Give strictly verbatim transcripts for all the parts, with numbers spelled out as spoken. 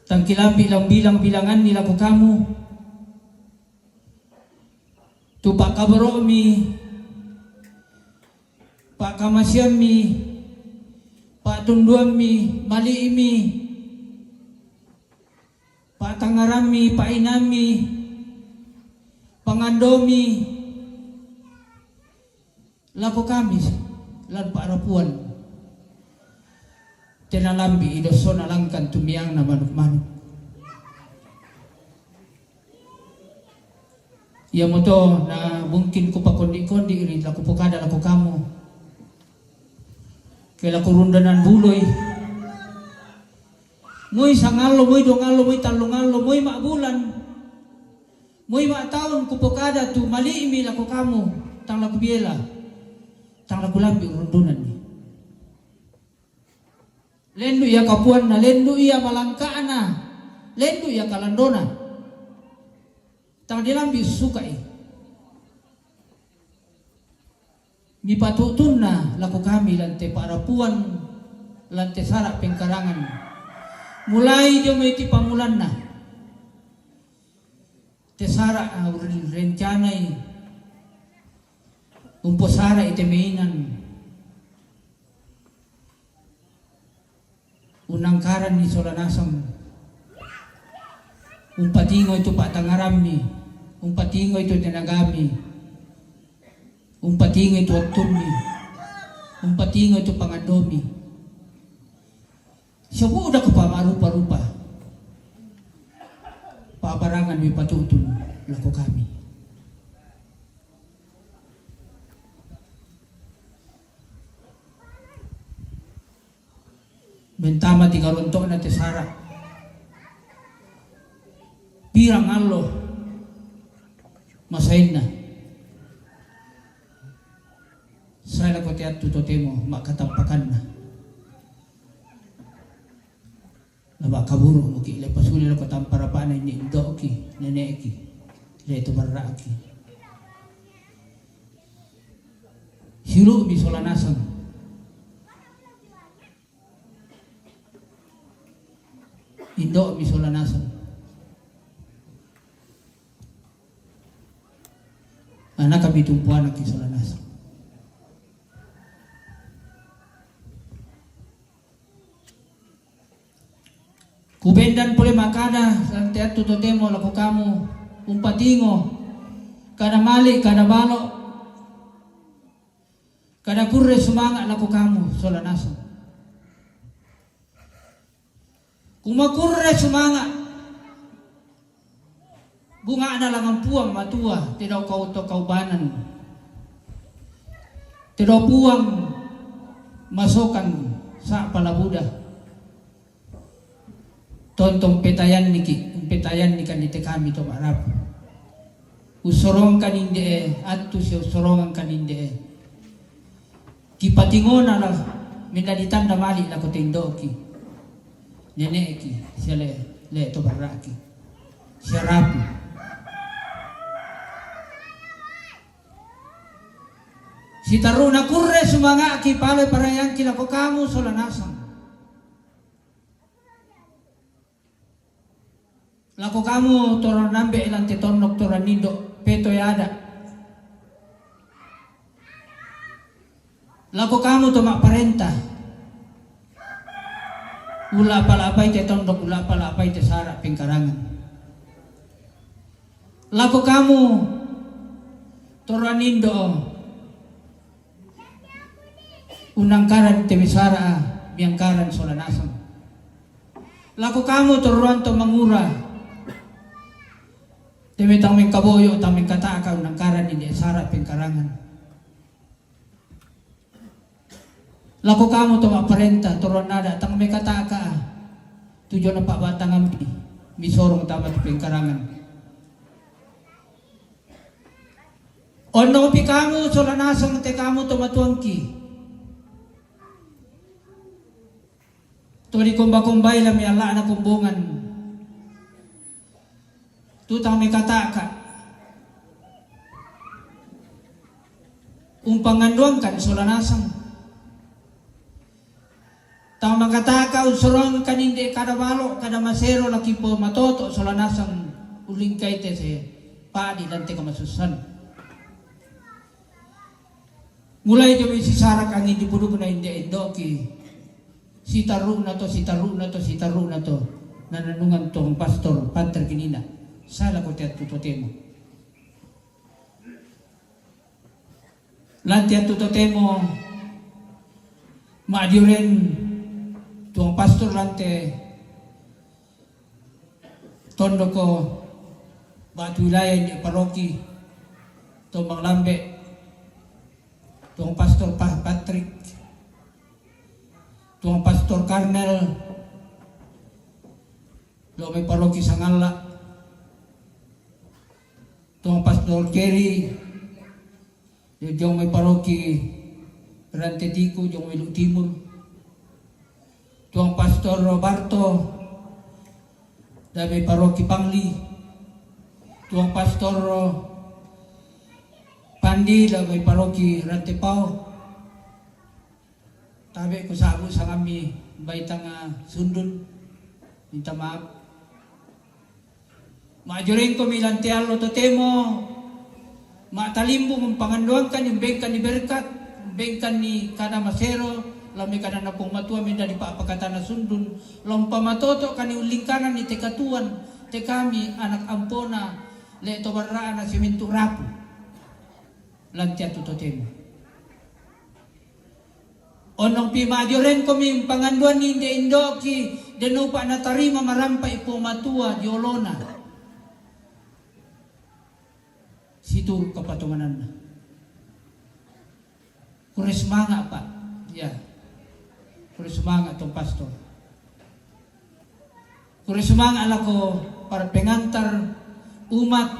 Tangkilambi' lang bilang-bilanganni lako kamu. Tu pa'kaboro'mi, pa'kamasiammi, pa'tunduammi, mali'mi, pa'tangngarammi, pa'inammi, pangandomi, lako kami lan pa'rapuan. Tena lambi'i dossona langkan tumiangna manuk-manuk. Iamoto na mungkin kupakondi-kondi ri lako pokada lako kamu. Ke lako rundanan buloi. Moi sangallo, moi dongallo, moi tallungallo, moi ma'bulan, moi ma'taun kupokada tu mali'mi lako kamu, tang lako biela, tang lako lambi' urundunanni. Lendu' ia kapuanna, lendu' ia malangka'na, lendu' ia kalandona. Tang dilambi' suka'i. Mipatu'tunna lako kami lan te pa'rapuan, lan te sara' pengkarangan. Mulai dio mai ti pammulanna. Te sara', ah, rencanai umposara'i te mainan. Unnangkaranni sola nasang. Umpatingoi tu pa'tangngarammi, umpatingoi tu tenagami, umpatingoi tu wattummi, umpatingoi tu pangandomi. Sebu'na kupama'rupa-rupa. Pa'barangan mipatu'tun lako kami. Mentama ti karonto'na te sara'. Pirang allo masainna. Sae lako te attu totemo ma'katampakanna. Napa'kaburu' muki', le pasuli lako tampa rapa'na inni' indo'ki, nene'ki, le to barra'ki. Siulu'mi sola nasang. Indo'mi sola nasang. Anakmi tumpuanakki sola nasang. Kubendan pole ma'kada, lan te attu totemo lako kamu, umpatingo, kada mali', kada balo', kada kurre sumanga' lako kamu sola nasang. Kumakurre sumanga'. Bunga'na langngan Puang Matua, te dao kau to kaubanan. Te dao Puang masokan sa'pa la buda. Tontong petayanniki, umpetayannikan ni te kami to ma'rapu. Ussorongkan inde'e, attu sia ussorongangkan inde'e. Kipatingona la mendadi tanda mali' lako te indo'ki, nene'ki, sia le, le to barra'ki, sia rapu. Sitarru'na kurre sumanga'ki pale parayangki lako kamu sola nasang. Lako kamu toro nambe' lan te tondok toro nindo' peto e ada'. Lako kamu to ma'parenta. Ula'pa-la'pai te tondok, ula'pa-la'pai te sara' pengkarangan. Lako kamu toro nindo' unnangkaran te misara'a miangkaran sola nasang. Lako kamu torroanto mangura, te metang mengkaboyo, tang mengkata'ka unnangkaran inde sara' pengkarangan. Lako kamu to ma'parenta, torroan ada' tang mekata'ka, tujuanna pa'batangammi misorong tama tu pengkarangan. Onnopi kamu sola nasang te kamu to matuangki. To dikomba-kombai lami alla'na kombongan. Tu tang mekata'ka. Umpangandoangkan sola nasang. Tau makataka usorong kaninde kada balo, kada masero laki po matoto sola nasang ulingkai te se padi dan te kamasussan. Mulai jo mi sisarak angin di puduk na inde indoki. Sitaru na to, sitaru na to, sitaru na to. Nananungan tong pastor, panter kinina. Sala ko tiat tu totemo. Lanti atu totemo, ma'dioren tuang pastor lante tondoko batu wilayah inde paroki, Tombang Lambe, tuang pastor Pah Patrick, tuang pastor Karnel, lo mai paroki Sangalla, tuang pastor Jerry, jong mai paroki Rante Tiku, jong mai Lu'u Timur. Tuang pastor Roberto, da mai paroki Pangli. Tuang pastor Pandi, da mai paroki Rante Pao. Tabe ku sabu sangami bai tanga Sundun. Minta maaf. Ma'jorengko mi lantean lo totemo, ma'talimbung umpangandoangkan ni umbengkan ni berkat, umbengkan ni kada masero, lame kada napong matua menda di pa'pakatana Sundun, lo umpamatoto kani ullingkanan ni te katuan, te kami anak ampona, le to barra'na simintu rapu. Lantean tu totemo. Onong pi ma'joren komi panganduan ni inde indoki, denupa natarima marampa i Puang Matua di olona. Situ kapatongananna. Kure sumanga, Pak. Ya. Kure sumanga tong pastor. Kure sumanga lako para pengantar umat,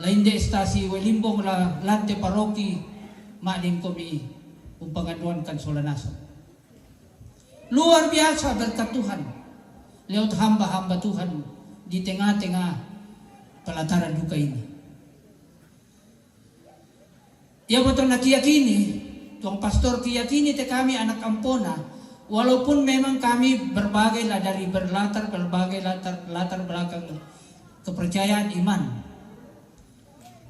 lainde stasi Welimbong la lante paroki, ma'din komi umpangandoankan sola nasang. Luar biasa berkat Tuhan lewat hamba-hamba Tuhan di tengah-tengah pelataran duka ini. Ia betul na kiyakini, tuang pastor kiyakini te kami anak ampona, walaupun memang kami berbagai lah dari berlatar, berbagai latar, latar belakang kepercayaan iman.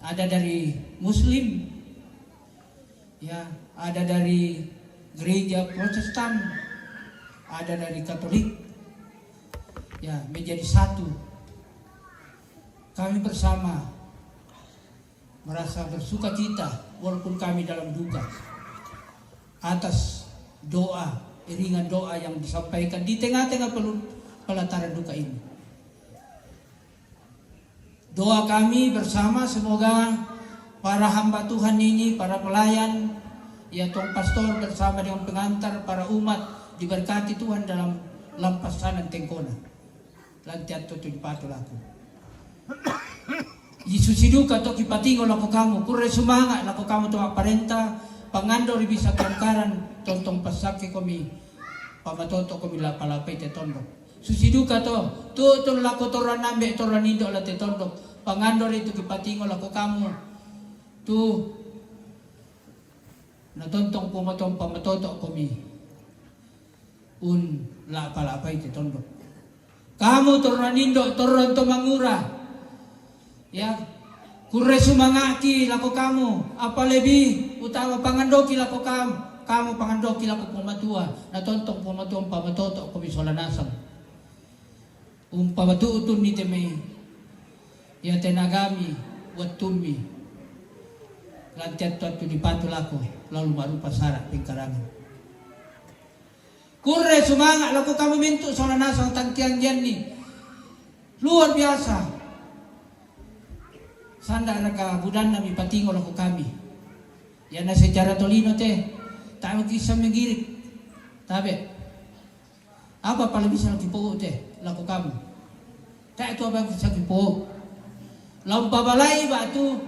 Ada dari Muslim, ya, ada dari gereja Protestan, ada dari Katolik, ya, menjadi satu. Kami bersama merasa bersuka cita walaupun kami dalam duka atas doa, iringan doa yang disampaikan di tengah-tengah pelu-, pelataran duka ini. Doa kami bersama, semoga para hamba Tuhan ini, para pelayan, ya, tuang pastor bersama dengan pengantar, para umat diberkati Tuhan dalam lampasan tengkona. Lantean tu tuli patu lako. Isusi duka to kipatingo lako kamu, kurre sumanga lako kamu to ma'parenta, pangando ri bisa tongkaran, tontong passakke komi, pamatoto komi lapa-lapai te tondok. Susi duka to, tu'tun lako torro nambe, torro nindo la te tondok, pangando ri tu kipatingo lako kamu, tu natontong Puang Matua pamatoto komi. Un lapa-lapai te tondok. Kamu torro nindo, torro to mangura. Ya, kurre sumanga'ki lako kamu, apa lebih utama pangandoki lako kam-, kamu pangandoki lako Puang Matua, natontong Puang Matua pamatoto komi sola nasang. Umpamatu'tun ni te mai, ya, tenagami, wettummi, lantean tu attu dipatu lako, lalu ma'rupa sara' pengkarangan. Kurre sumanga' lako kamu mintu' sola nasang tangkianggianni. Luar biasa. Sanda'raka budanna mipatingo lako kami? Iana secara tolino te, tae' mukissa menggirik. Tabe'. Apa pale bisa kipou te lako kamu? Tae' tu apa bisa kipou. Lau pabalai ba'tu,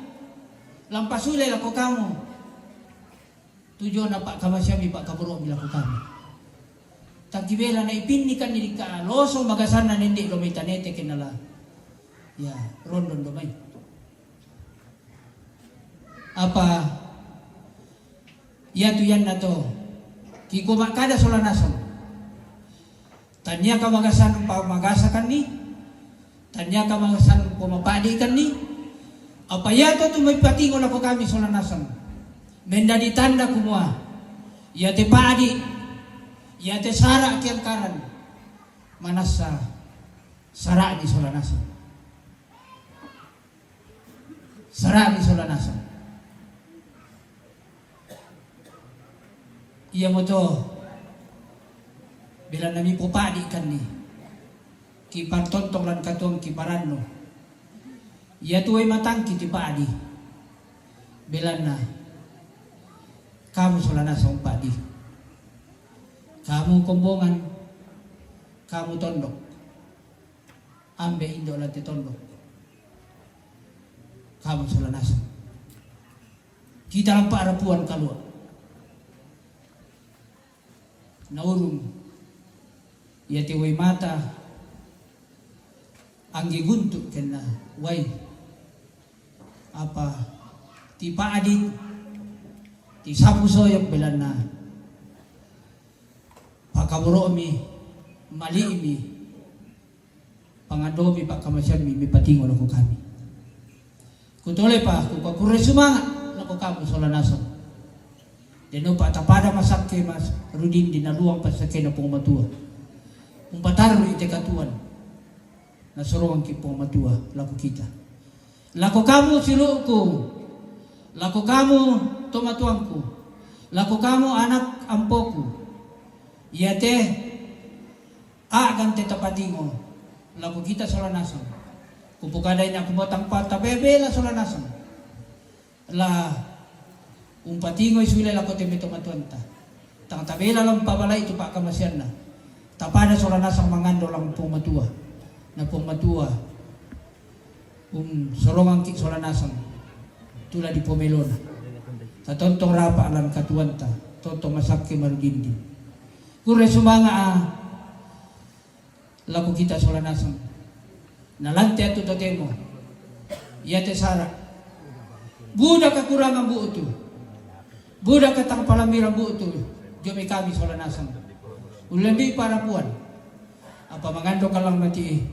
lau pasule lako kamu. Tujuanna pa'kamasiammi, pa'kaboro'mi lako kamu. Tangkibela na ipinnikanni dika loso magasanna nende' lo mai tanete kenala. Ya, rondon do mai. Apa iatu ianna to Kiko makkada sola naseng. Tania kamagasan pamagasakanni, tania kamagasan pamapadikanni. Apa iato tu maipatingo lako kami sola naseng, mendadi tanda kumua iate padi, iate sara kiangkaran, manassa sara'mi sola naseng. Sara'mi sola naseng. Iamoto belanna mipopadikanni, kipartontong lan katuoan kiparannu. Iatu wai matangki tipadi, belanna kamu sola naseng padi. Kamu kombongan, kamu tondok. Ambe indo lan te tondok. Kamu sola naseng. Kita lampa arapuan kalua. Naurung iate wai mata anggi guntu kenna wai. Apa tipadi, tisapu soyok belanna pakaboro'mi, mali'mi, pangandomi, pakkamasiammi, mipatingo lako kami. Kutolepa, kukakurre sumanga lako kamu sola naseng. Denopa tapada masakke mas rudindi naluang passakkena Puang Matua. Umpatarru ite katuoan nasorongangki Puang Matua lako kita. Lako kamu silu'ku, lako kamu tomatuangku, lako kamu anak ampoku. Iate a'gan te tapatingo lako kita sola naseng. Kupokadai na kumotang pa tabebela sola naseng. La umpatingoi sule lako te mai tomatuanta. Tang tabela la umpabalai tu pakkamasianna. Tapada sola naseng mangando lan Puang Matua. Na Puang Matua, um, sorongangki sola naseng tu la dipomelona. Tatontong rapa lan katuoanta, tontong masakke marudindi. Kurre sumanga a lako kita sola naseng. Nalante atu totemo iate sara. Buda kakurangan bu'tu, buda katang palambiran bu'tu, dio mai kami sola naseng. Ullembi parapuan. Apa mangando kallang mati,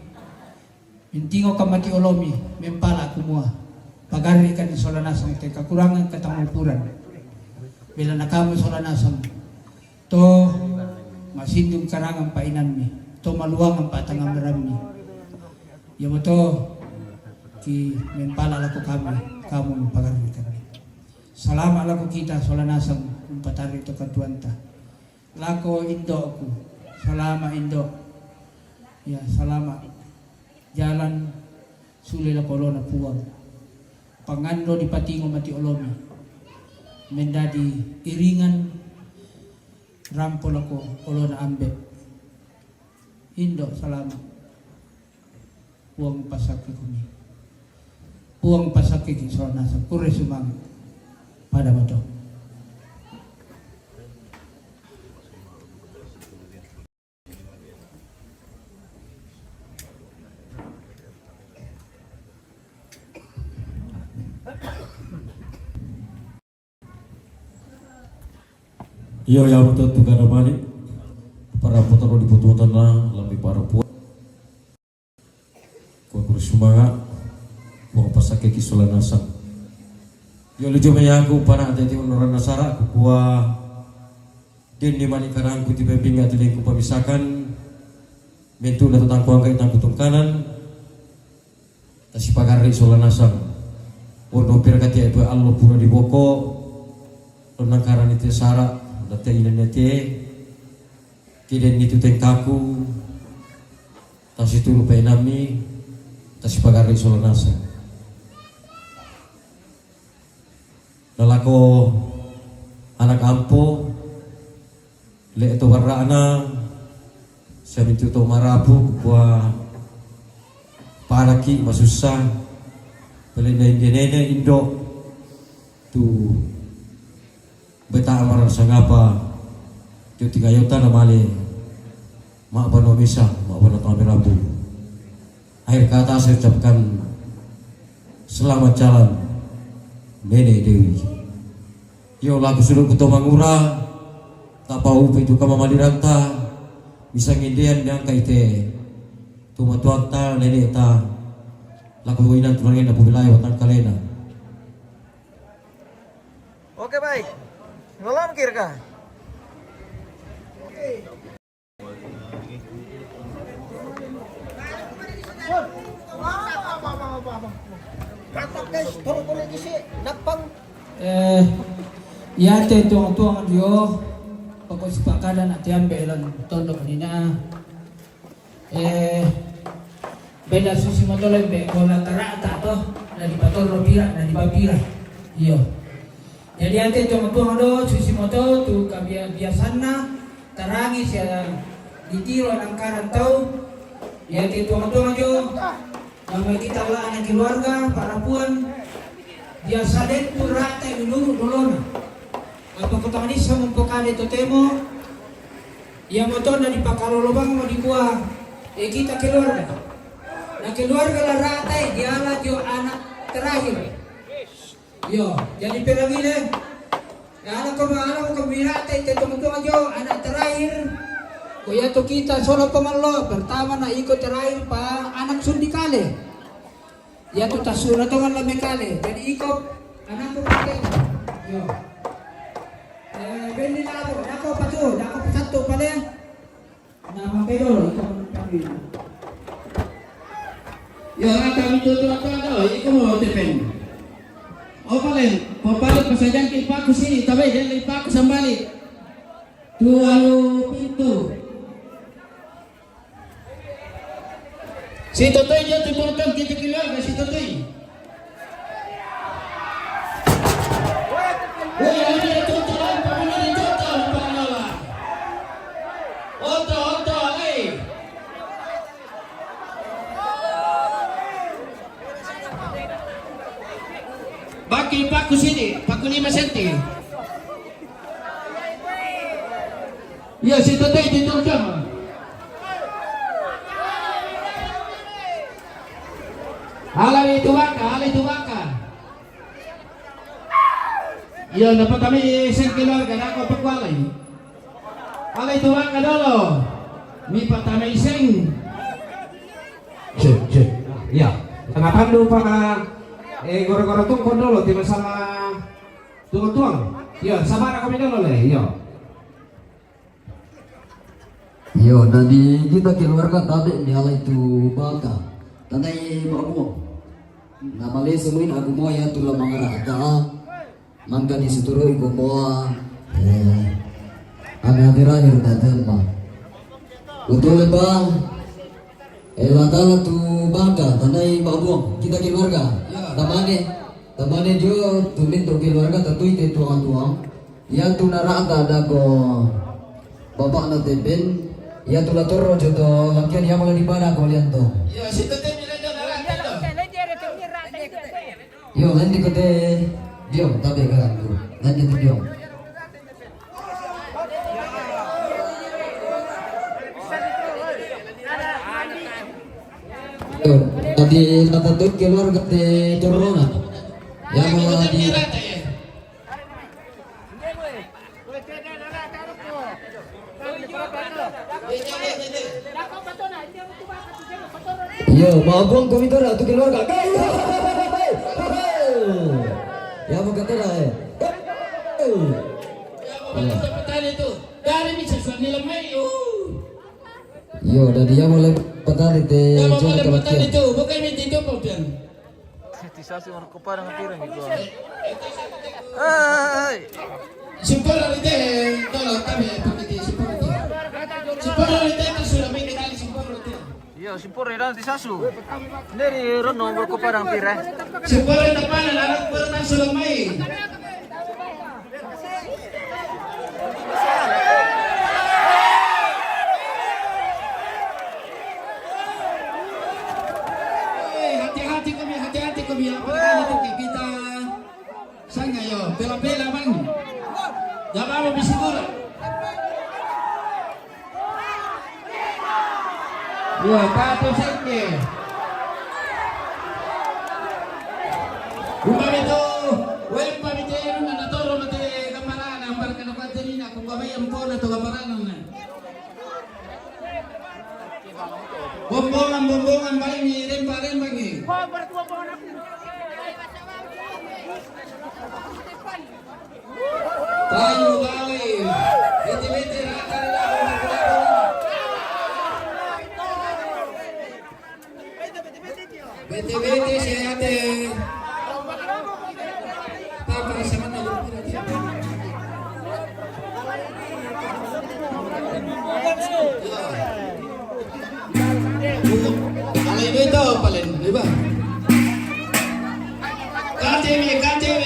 mintingo ka mati olomi, mempala kumua. Pagarrikan sola naseng te kakurangan katang upuran. Belanna kamu sola naseng. To masindung karangan painanmi, to maluangan patangamrammi. Iamoto ki mempala lako kami, kamu mipagarrikan. Salama lako kita sola naseng umpatarru to katuoanta. Lako indo'ku, salama indo. Ya, salama jalan sule lako olona Puang. Pangando dipatingo mati olomi, mendadi iringan rampo lako olona ambe. Indo salama. Puang passakkekumi. Puang passakkeki sola naseng, kurre sumanga. Pada mato. Iyo, iamoto tu kada mani, para potoro di potuotanna, lambi para puang. Kukurre sumanga, Puang passakkeki sola naseng. Iyo, luju mai aku pana teti onoranna sara, kukua denni mani karangku tipepinga tilengku pamisakan, mentu'na to tangku angkai tangku tungkanan, tasipagarri sola naseng. Wono pirkati epe allo pura diboko, lonnang karani te sara, datte inanne te, kedenni tu tengkaku, tasitulu painammi, tasipagarri sola naseng. Lalako anak ampo, le to barra'na, siamintu to marapu, kukua palaki masussa, pele na inde nene indo, tu beta amara sangapa, tu tingayota na male, ma bano misa, ma bano tame rambu. Akhir kata saya ucapkan selamat jalan, Nenek Dewi. Iyo, laku sudut kuto mangura, Tapaupe tu kamamaliranta, bisa ngindean diangka ite tumatuanta, neneta, lako inang tunangenna pubelai watangkalena. Oke, baik. Ngelam kira kah? Eh, iate tuang-tuang dio, pokok sipakada na tiambe lan tondok nina. Eh, beda susi motole be kola tarata to, na dipatorro pira, na dipapira. Iyo. Jadi ate tuang-tuang do susi moto tu kabia-, biasanna tarangi sia ditiro nangkaran tau. Iate tuang-tuang jo, nama kita la anak keluarga, parapuan, biasa den tu rata menurut dolona. Apa kota Manisa mempokade totemo, ia motona dipakalolo bang mau dikua, eh, kita keluarga. Nah, keluarga la rata, eh, diala jo anak terakhir. Iyo, jadi perang ini, ya, anak ko, anak ko mirate, te tong-tong ajo, anak terakhir. Ko ya to kita solo pengello, pertama na iko terakhir pa anak sundi kale. Ya to tasuna to ngalame kale. Jadi iko anak ko pakai. Iyo. Eh, bendi nabo, nako patu, nako pasatu pale. Nama pedolo iko kami. Yo, kami tutu apa do, iko mau tepen. Opalen, popalik pasajang ki paku sini, tabe den li paku sambali. Tualu pintu. Si Totoi dia tu portong kita keluarga si Totoi. Baki paku sini, paku lima senti. Iya, si Totoi di tong jam. Alai tu baka, alai tu baka. Iya, dapat kami sing keluarga, dah kau paku alai. Alai tu baka dolo. Mi patama iseng. Cek, cek. Iya. Tengah pandu pa, eh, goro-goro tungkon dolo, tiba sama tuang-tuang. Iya, sabar kami dolo le, iya. Iyo, na di kita keluarga tabe ni alai tu baka. Tanai babuang. Na male semuin aku mau ya tula mangarata. Mangka ni suturu iko moa. Eh, ana terakhir datang ma. Betul ba. Eh, latala tu baka, tanai babuang. Kita keluarga. Ya. Tamane, tamane jo tu mintu keluarga tatui te tuang-tuang. Ia tu narata dako bapakna teben, ia tu latorro joto lakian ia mala di pada ko lianto. Yo, situ teben. Yo, nanti kote, dio, tabe karantu. Nanti tu dio. Yo, tadi kata tu keluarga te corona. Ia mala di Iyo, mau buang komitora tu keluarga. Gai, gai, gai, gai. Ya, mau kata lah, eh. Gai. Iya. Iyo, dari dia mulai petani te. Coba kalau petani tu, bukan itu, Pak Pian. Ti Sasu marokko padang pira mi gua. Hai. Simporo rite, tolo tabe pakiti simporo rite. Simporo rite tu sudah main kali simporo rite. Iya, simporo dan Ti Sasu. Dari Reno marokko padang pira. Simporo tapana, anak baru tak sudah main. Eh, hati-hati kami, hati-hati kami. Apa kami tu kita? Sanga yo, pela-pela bang. Jaba mo bisigura. Dua, satu, seke. Umami tu, wempa mi te, nuna natoro mate, gambarana, ambar kana kuat terina. Kung kamay ang pona to kaparanan na. Bombongan, bombongan, bay, ni rempa, rempa, ni. Tayo, bay. Bete, bete, rata, rata. Bete-bete, si ate. Papa, sa mata, alay dito, palin, di ba? K T V, K T V.